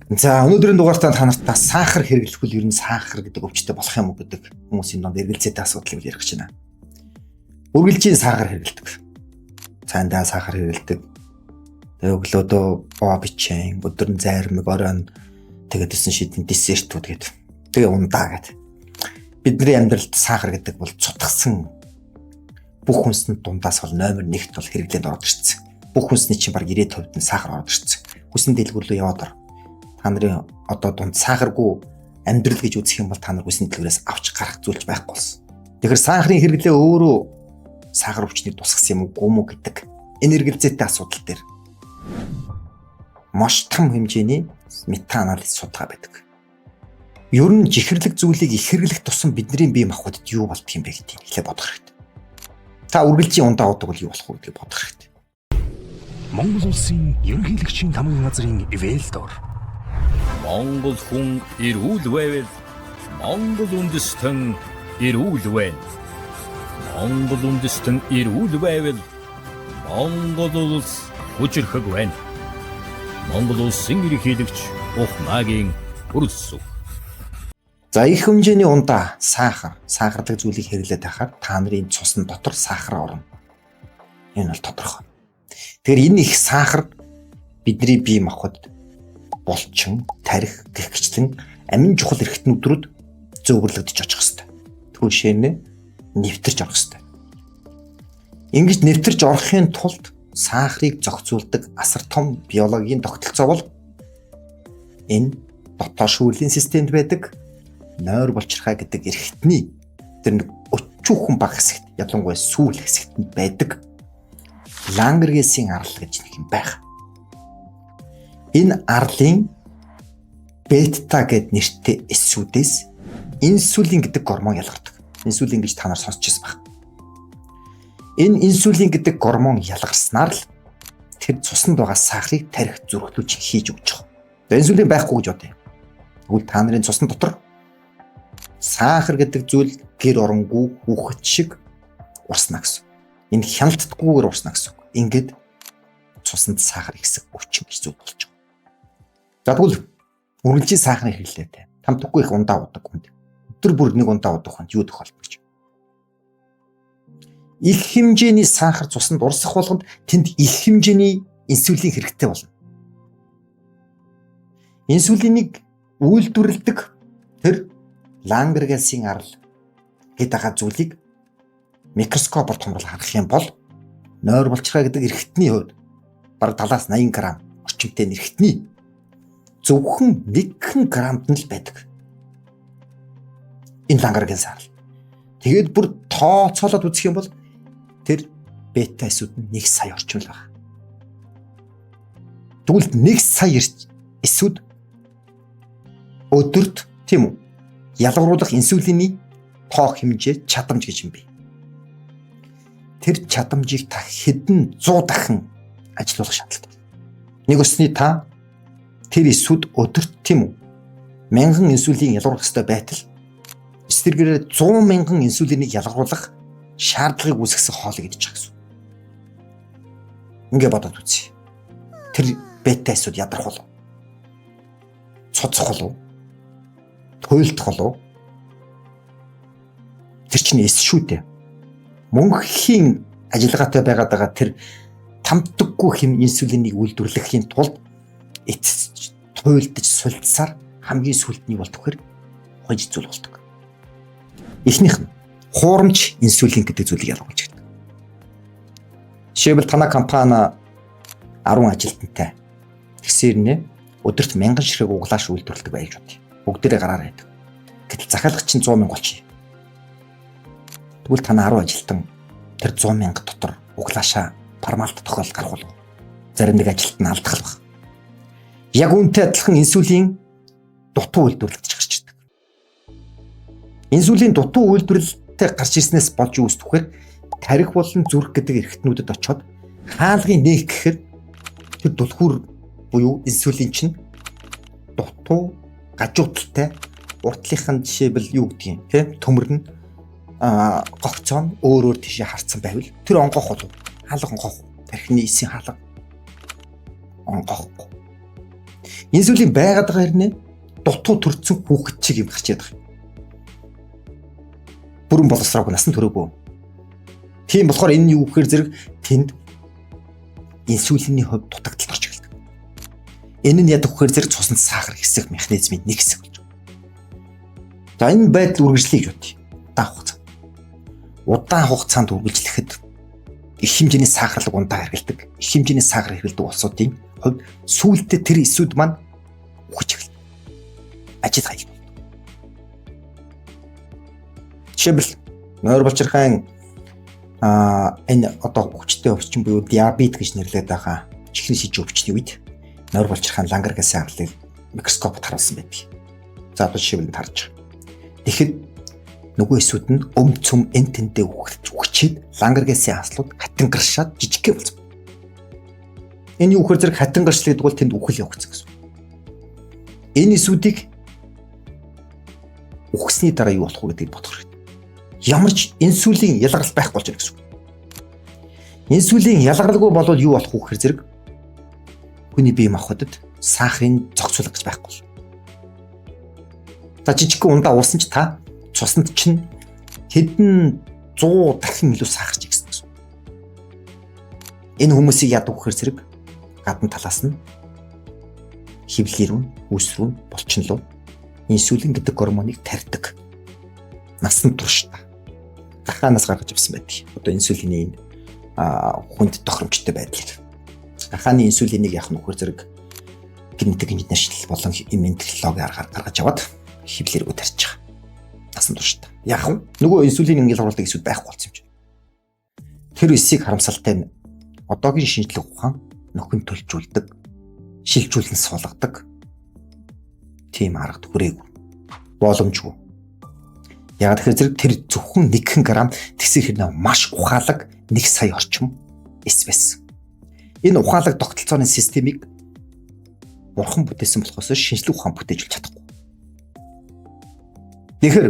За, өнөөдрийн дугаартаа та нарт сахар хэрэглэх үл ер нь сахар гэдэг өвчтөй болох юм уу гэдэг хүмүүсийн донд эргэлзээтэй асуудлыг ярих гэж байна. Үргэлжийн сахар хэрэглэдэг. Цайндаа сахар хэрэглэдэг. Тэгээ өглөөдөө боо бичэн, өдөр нь зайрмаг, оройн тэгээд өсөн шидэн десертүүд гэдэг. Тэгээ ундаа гэдэг. Бидний амьдралд сахар гэдэг бол цутгсан бүх хүнсний дундаас бол номер 1-т бол хэрэглээнд ороод ирсэн. Бүх хүнсний чинь баг 90% нь сахар ороод ирсэн. Хүсэн дэлгүүр рүү яваад ор. Та нарын одоо дунд сахаргүй амьдрал гэж үзэх юм бол та нар хүсэн дэлгүүрээс авч гарах зүйлч байхгүй болсон. Тэгэхээр сахарын хэрэглээ өөрөө сахар өвчнийг тусгасан юм уу гүм үү гэдэг энэ эргэлзээтэй асуудал дээр маш том хэмжээний мета анализ судалгаа байдаг. Ер нь жихэрлэг зүйлийг их хэрэглэх тусам бидний бие махбодод юу болдго юм бэ гэдгийг эхлээ бодох хэрэгтэй. Та үргэлжийн ундаа удаг бол юу болох вэ гэдгийг бодох хэрэгтэй. Монгол улсын ерөнхийлөгчийн тамгын газрын Ивэлдор. Монгол хүн эрүүл байвал Монгол үндэстэн эрүүл байна. Монгол үндэстэн эрүүл байвал Монгол улс хүчирхэг байна. Монгол улсын ерөнхийлөгч Ухнаагийн бүрэлсүх. За, их хэмжээний ундаа, сахар, сахарлаг зүйлийг хэрэглээд байхаар та нарын цусны дотор сахар орно. Энэ бол тодорхой. Тэгэхээр энэ их сахар бидний бие махбод, булчин, тарих гэх мэтлэн амин чухал эрхтнүүд рүү зөөвөрлөгдөж очих хэвээр. Түүшээ нь нэвтэрч орох хэвээр. Ингэж нэвтэрч орохын тулд сахарыг зохицуулдаг асар том биологийн тогтолцоо бол энэ дотоод шүүрлийн системд байдаг нойр булчирхай гэдэг эрхтний тэр нэг өчүүхэн баг хэсэгт, ялангуяа сүүл хэсэгт нь байдаг Лангергесийн арал гэж нэг юм байх. Энэ арлын бета гэд нэртэй эсүүдээс инсулин гэдэг гормон ялгардаг. Инсулин гэж та нар сонсч байсан баг. Энэ инсулин гэдэг гормон ялгарснаар л тэр цуснд байгаа сахарыг тарих зүрхлүүч хийж өгч байгаа. Инсулин байхгүй гэж бодъё. Тэгвэл та нарын цусны дотор сахар гэдэг зүйл гэр оронгүй хүүхэд шиг урсна гэсэн. Энэ хяналтгүйгээр урсна гэсэн. Ингээд цуснд сахар ихсэх өвчин гэж зүйл болж байгаа. За, тэгвэл үргэлжийн сахарын хэрэглээтэй. Тамтаггүй их ундаа удаг хүнд. Өдөр бүр нэг ундаа удаг хүнд юу тохиолдох гэж. Их хэмжээний сахар цуснд урсах болгонд тэнд их хэмжээний инсулин хэрэгтэй болно. Инсулинийг үйлдвэрлэдэг тэр Лангергенсийн арал гэдэг байгаа зүйлийг микроскопоор томруулах харах юм бол нойр булчирхай гэдэг эрхтний хувьд бараг 70-аас 80 грамм орчимтай эрхтний зөвхөн 1 граммд нь л байдаг. Энэ Лангергенс арал. Тэгээд бүр тооцоолоод үзэх юм бол тэр бета эсүүд нь 1 сая орчим л байна. Тэгвэл 1 сая эсүүд өдөрт, тийм үү, ялгаруулах инсулины тоо хэмжээ чадамж гэж юм бэ. Тэр чадамжийг та хэдэн 100 дахин ажилуулах шаардлагатай. Нэг өсний та тэр эсүүд өдөрт, тийм үү, мянган инсулин ялгаруулах ёстой байтал эсэргээрээ 100 мянган инсулинийг ялгаруулах шаардлагыг үүсгэсэн хоолыг идэж байгаа гэсэн. Ингээ бодоод үзье. Тэр бета эсүүд ядрах болов? Цоцох болов? Туйлдах болов? Тэр чинь эс шүү дээ. Мөнхийн ажиллагаатай байгаад байгаа тэр тамтаггүй хэм инсулинийг үйлдвэрлэхийн тулд эцэс туйлдаж сулдсаар хамгийн сүүлд нь юу болдог вэхээр хонж зүйл болдог. Эхнийх нь хуурамч инсулин гэдэг зүйлийг ялгуулж өгдөг. Жишээлбэл, танай компани 10 ажилтнтай. Тэгсээр нэ өдөрт 1000 ширхэг углааш үйлдвэрлэдэг байж бодъё. Бүгдээрээ гараар байдаг. Гэтэл захиалга чинь 100 мянга болчих. Тэгвэл танай 10 ажилтан тэр 100 мянга дотор углаашаа формалт тохиол гарах болов. Зарим нэг ажилт нь алдах л баг. Яг үүнтэй адилхан инсулин дутуу үйлдвэрлэгдэж гарч ирдэг. Инсулин дутуу үйлдвэрлэлтэй гарч ирснээс болж юу үүсдэг вэхээр тарих болон зүрх гэдэг эрхтнүүдэд очиод хаалгын нээх гэхээр тэр дулхүүр буюу инсулин чинь дутуу гажуудалтай, уртлынх нь жишээлбэл юу гэдгийг тийм төмөр нь гогцоо нь өөр өөр тийшээ харцсан байвал тэр онгоох болов, хаалга онгоох, тархины эсийн хаалга онгоохгүй. Инсулин байгаад байгаа хэрнээ дутуу төрсөн хүүхэд чиг юм гарч яадаг. Бүрэн боловсроогүй, насан туршаагүй. Тийм болохоор энэ юу гэхээр зэрэг тэнд инсулины хувьд дутагдалт орж эхэлдэг. Энэ нь яадаг гэхээр зэрэг цуснд сахар хэсэх механизмын нэг хэсэг болж байгаа. За энэ байдал үргэлжлэе гэж бодъё. Удаан хугацаа. Удаан хугацаанд үргэлжлэхэд их хэмжээний сахарлаг ундаа хэрэглэдэг. Их хэмжээний сахар хэрэглэдэг улсуудын хувьд сүүлдээ тэр эсүүд маань үхэж эхэлдэг. Ажил хаяг. Жишээлбэл нойр булчирхайн энэ одоо хүчтэй өвчин буюу диабет гэж нэрлэдэг байгаа чихрийн шижин өвчний үед нойр булчирхайн Лангергансын арлыг микроскопод харуулсан байдаг. За одоо жишээлбэл харж байгаа. Тэгэхэд нөгөө эсүүд нь өм цөм эн тэндээ үхчээд Лангергансын аслууд хатингаршаад жижигхээ болсон. Энэ юу гэхээр зэрэг хатингаршил гэдэг бол тэнд үхэл явагдсан гэсэн. Энэ эсүүдийг үхсний дараа юу болох вэ гэдгийг бодох хэрэгтэй. Ямар ч инсулин ялгарл байхгүй болж байна гэсэн үг. Инсулин ялгаралгүй болвол юу болох вэ гэхээр зэрэг хүний бие махбодод сахарын зохицуулга гэж байхгүй бол. За жижигхэн ундаа уусан ч та цуснд чинь хэдэн 100 дахин илүү сахарч ихсэн гэсэн. Энэ хүмүүсийг яадаг гэхээр зэрэг гадна талаас нь хөвлөрүүн, үүсрүүн, булчин руу инсулин гэдэг гормоныг тарьдаг. Насан туршдаа гахаанаас гаргаж авсан байдаг. Одоо инсулины энэ хүнд тохиромжтой байдлыг. Гахааны инсулинийг яах нь вөхөр зэрэг генетик инженершил болон иммун технологи аргаар гаргаж аваад хөвлөргөө тарьж байгаа. Насан туршдаа. Яг нь нөгөө инсулин ялгаруулдаг эсүүд байхгүй болсон юм чинь. Тэр эсийг харамсалтай нь одоогийн шинжлэх ухаан нөхөн төлжүүлдэг, шилжүүлэн суулгадаг тийм аргад хүрээгүй. Боломжгүй. Яг тэгэхээр зэрэг тэр зөвхөн 1 грамм тэгсэн хэрнээ маш ухаалаг 1 сая орчим эс байсан. Энэ ухаалаг тогтолцооны системийг бурхан бүтээсэн болохоос шинжлэх ухаан бүтээж чадахгүй. Тэгэхээр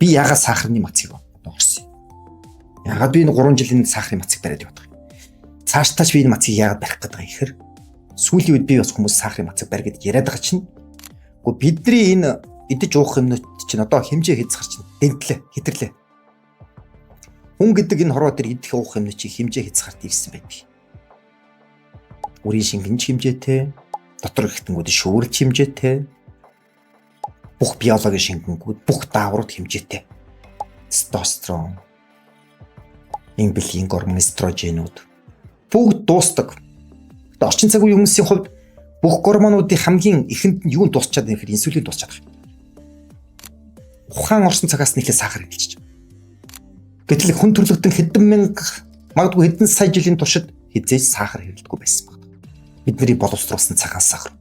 би яагаад сахарны мацыг одоо орсон юм? Яагаад би энэ 3 жилийн сахарын мацыг бариад яваад байгаа юм? Цаашдаа ч би энэ мацыг яагаад барих гэдэг юм гэхээр сүүлийн үед би бас хүмүүс сахарын мацыг барь гэдээ яриад байгаа чинь үгүй бидний энэ идэж уух юмнууд чинь одоо хэмжээ хязгаар чинь дэнтлээ, хэтэрлээ. Хүн гэдэг энэ хорвоо дээр идэх уух юмны чинь хэмжээ хязгаарт ирсэн байдаг. Үрийн шингэн ч хэмжээтэй, дотор эргэтэнгүүд шүүрэлч хэмжээтэй, бүх биологийн шингэнгүүд, бүх дааврууд хэмжээтэй. Тестостерон, инбилийн гормон, эстрогенууд бүгд дуустдаг. Одоо орчин цаг үеийн хүмүүсийн хувьд бүх гормонуудын хамгийн эхэнд нь юу дуусчаад байна гэхээр инсулин дуусчаад байгаа. Ухаан орсон цагаас нэхлээ сахар эхэлж байна. Гэтэл хүн төрлөختөн хэдэн мянга магадгүй хэдэн сая жилийн туршид хэзээ ч сахар хэрэглэдэггүй байсан байна. Бидний боловсруулсан цагаан сахар.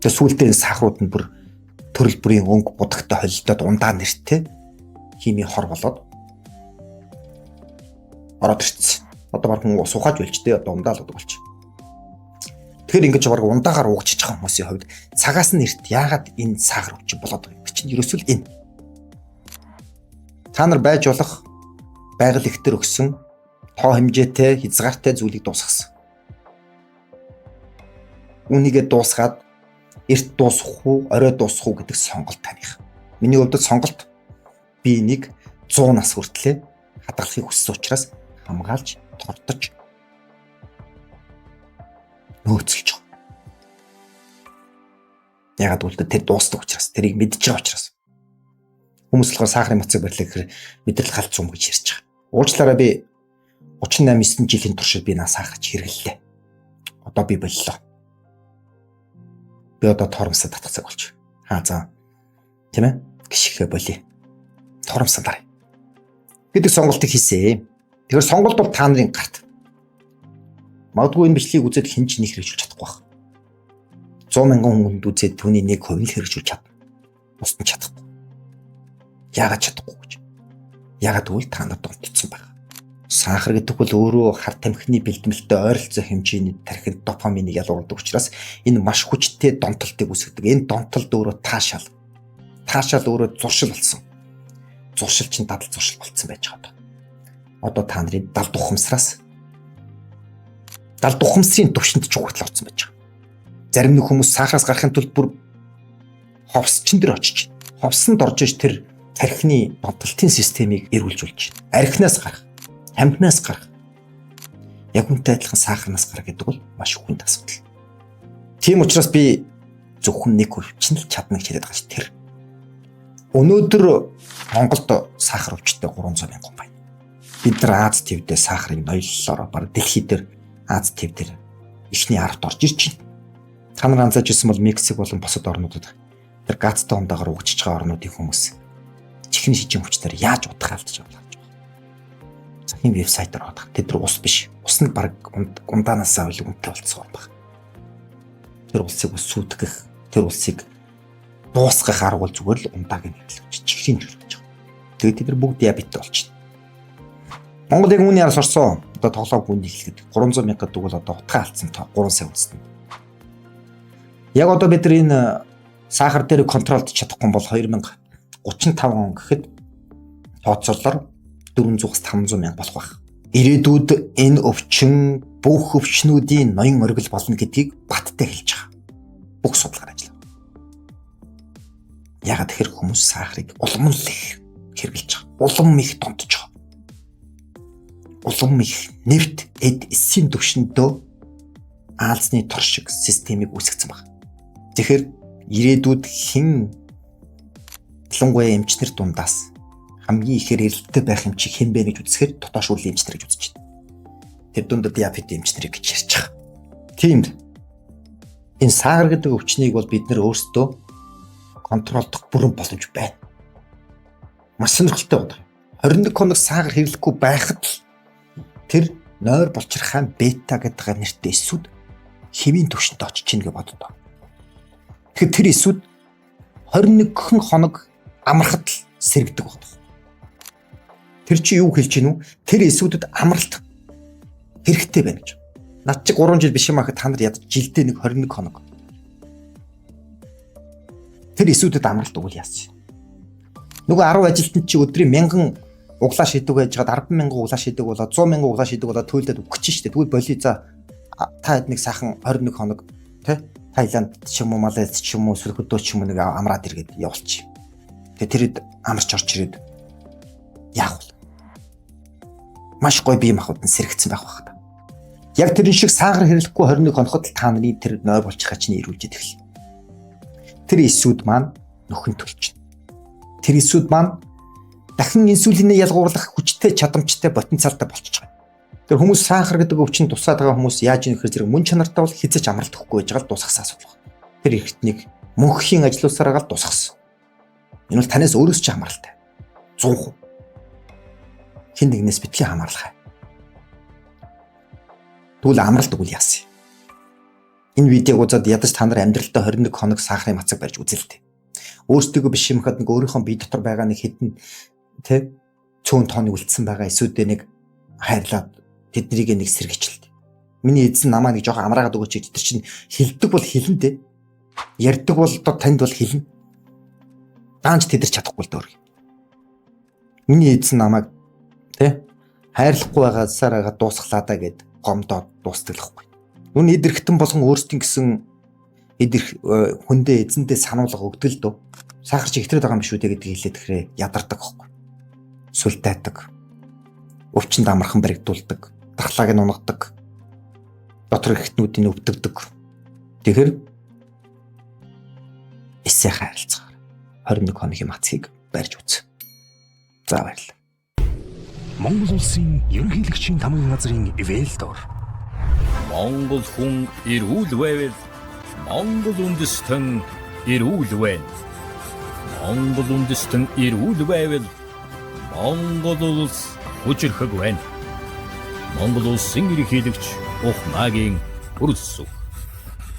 Тэгээ сүүлдээ сахарууд нь бүр төрөл бүрийн өнгө будагтай холилдоод ундаа нэртэй химийн хор болоод ороод ирсэн. Одоо баг хүн сухаж болчтэй одоо ундаа л удаг болчих. Тэгэхээр ингэж баг ундаагаар уугчиж байгаа хүмүүсийн хувьд цагаас нь эрт яагаад энэ сахар өвчин болоод байгаа юм чинь ерөөсөө л энэ. Та нар байж болох байгаль ихтер өгсөн тоо хэмжээтэй хязгаартай зүйлийг дуусгасан. Үүнийгээ дуусгаад эрт дуусгах уу, орой дуусгах уу гэдэг сонголт таних. Миний хувьд сонголт би энийг 100 нас хүртлээр хадгалахыг хүссэн учраас хамгаалж, тордож нөөцлөж байгаа. Ягаад гэвэл тэр дуустдаг учраас, тэрийг мэдж байгаа учраас. Хүмүүс болохоор сахарын мацыг барилаа гэхээр мэдрэл галзуу юм гэж ярьж байгаа. Уучлаарай, би 38 9 жилийн туршид би наа сахарч хэрэглэлээ. Одоо би боллоо. Би одоо торомсоо татах цаг болж. Аа за. Тийм ээ? Гიშгэ болъё. Торомсоо дараа гэдэг сонголтыг хийсэ. Тэгэхээр сонголт бол та нарын гарт. Магадгүй энэ бичлэгийг үзээд хэн ч нэг хэрэгжүүлж чадахгүй байх. 100 мянган хүнд үзээд түүний 1% нь хэрэгжүүлж чадна. Бусд нь чадахгүй. Яагаад чадахгүй гэж. Яагаад гэвэл та нар донтцсон байгаа. Сахар гэдэг бол өөрөө хар тамхины бэлтгэлтэй ойролцоо хэмжээний тархинд допаминыг ялгуулдаг учраас энэ маш хүчтэй донтолтыг үүсгэдэг. Энэ донтолд өөрөө таашаал. Таашаал өөрөө зуршил болсон. Зуршил чинь дадал зуршил болцсон байж байгаа. Одоо та нарын далд ухамсараас далд ухамсарын төвшөнд ч хүртэл орсон байж байгаа. Зарим нэг хүмүүс сахараас гарахын тулд бүр ховсчин дээр очиж, ховсонд орж иж тэр тархины донтолтын системийг эрүүлжүүлж байна. Архинаас гарах, тамхинаас гарах. Яг үнтэй адилхан сахарнаас гарах гэдэг бол маш хүнд асуудал. Тийм учраас би зөвхөн нэг өвчин л чадна гэж хэлээд байгаа ш тэр. Өнөөдөр Монголд сахар өвчтэй 300 мянган байна. Бид нар Аз твдээ сахарыг ноёллоор баг дэлхий дээр Аз тв дээр эхний 10-т орж ирж байна. Та нар анзаарч ирсэн бол Мексик болон бусад орнуудад тэр газтай ундаагаар угжиж байгаа орнуудын хүмүүс чихэн шижин хүчнэр яаж утгаа алдаж байгаа болж байгаа. Захын вебсайтаар ороод тэд нар ус биш. Ус нь баг ундаанасаа илүү үнэтэй болцсон байна. Тэр улсыг ус сүйтгэх, тэр улсыг дуусгах арга бол зүгээр л ундааг нь хэвлэж чихрийн чөлөж байгаа. Тэгээд тэд нар бүгд диабеттэй болчихно. Монгол яг үүний араас орсон. Одоо тоглоом гүнд эхлэхэд 300 мянга гэдэг бол одоо утгаа алдсан тоо 3 сая үндэстэн. Яг одоо бид нар энэ сахар дээр контролд чадахгүй бол 2035 он гэхэд тооцоолоор 400-аас 500 мянга болох байх. Ирээдүйд энэ өвчин бүх өвчнүүдийн ноён оргил болно гэдгийг баттай хэлж байгаа. Бүх судалгаар ажиллаа. Ягаад тэгэхээр хүмүүс сахарыг улам л их хэрэглэж байгаа. Улам их донтож байгаа. Улам их нефть, эд, эсийн төвшөндөө аалзны тор шиг системийг үүсгэсэн байна. Тэгэхээр ирээдүйд хэн ялангуяа эмчнэр дундаас хамгийн ихээр эрэлттэй байх юм чи хэн бэ гэж үзэхээр дотоош үлийн эмчнэр гэж үзэж байна. Тэр дунд диабет эмчнэр гэж ярьж байгаа. Тийм. Энэ сахар гэдэг өвчнийг бол бид нэр өөрсдөө контролдох бүрэн боломж байна. Маш сонирхолтой байна. 21 хоног сахар хэрэглэхгүй байхад л тэр нойр булчирхаан бета гэдэг нэртэй эсүүд химийн түвшинд очиж чинь гэж боддоо. Тэгэхээр тэр эсүүд 21 хоног амрахад л сэргэдэг байна. Тэр чи юу хэлж гинүү? Тэр эсүүдэд амралт хэрэгтэй байна гэж. Над чи 3 жил биш юм аахад та нар ядаж жилдээ нэг 21 хоног. Тэр эсүүдэд амралт өгвөл яасан. Нөгөө 10 ажилтнанд чи өдрийн 1000 углаа шидэг байж байгаад 10,000 углаа шидэг болоод 100,000 углаа шидэг болоод төлдөд өгч штэ. Тэгвэл боли за та хэд нэг сайхан 21 хоног тэ Таиланд ч юм уу Малайз ч юм уу эсвэл хөдөө ч юм уу нэг амраад иргээд явуулчих. Тэгээ тэрэд амарч орч ирээд яах вэ? Маш гоё бие махбод нь сэрэгцэн байх байх та. Яг тэрэн шиг сахар хэрэглэхгүй 21 хоногт л та нарын тэр нойр булчирхай чинь эрүүлж эхэлнэ. Тэр эсүүд маань нөхөн төлчихнө. Тэр эсүүд маань дахин инсулинээ ялгуурлах хүчтэй чадамжтай потенциалтай болчихж байгаа. Тэр хүмүүс сахар гэдэг өвчин тусаад байгаа хүмүүс яаж ийм гэхээр зэрэг мөн чанартай бол хизэж амралт өгөхгүй байж байгаа л дуусгасан асуудал байна. Тэр эрхтнийг мөнхийн ажиллаулсараа гал дуусгасан. Энэ бол танаас өөрөөс ч хамааралтай. 100%. Хэн нэгнээс битгий хамаарлах. Тэгвэл амралт өгвөл яасан юм? Энэ видеог үзээд ядаж та нар амьдралдаа 21 хоног сахарын мацаг барьж үзэлтэй. Өөрсдийгөө биш юм хад нэг өөрийнхөө бие дотор байгаа нэг хідэн тэ цөөн тооны үлдсэн байгаа эсүүдээ нэг хайрлаад тэднийг нэг сэргийлт. Миний эзэн намаа нэг жоохон амраагаад өгөөч гэж тэр чинь хилдэг бол хилэн дээ. Ярьдаг бол одоо танд бол хилэн. Даанч тэд нар чадахгүй л дээ. Миний эзэн намайг тэ хайрлахгүй байгаасаар дуусглаа да гэд гомдоод дуустдаг л байхгүй. Нүн эд эрхтэн болгон өөрсдийн гэсэн эд эрх хүндээ эзэндээ сануулга өгдөг л дөө. Сахар чи хэтрээд байгаа юм шүү дээ гэдгийг хэлээд тэгэхээр ядардаг байхгүй. Сүлдайдаг. Өвчнөд амархан баригдуулдаг. Дархлааг нь унгадаг. Дотор эрхтнүүдийг өвдөгдөг. Тэгэхээр эсээ харилцаагаар 21 хоногийн мацгийг барьж үз. За баярлалаа. Монгол улсын ерөнхийлөгчийн тамгын газрын Ивэлдор. Монгол хүн эрүүл байвал Монгол үндэстэн эрүүл байна. Монгол үндэстэн эрүүл байвал Монгол улс хүчирхэг байна. Монгол улсын ерөнхийлөгч Ухмаагийн хүрэлцүү.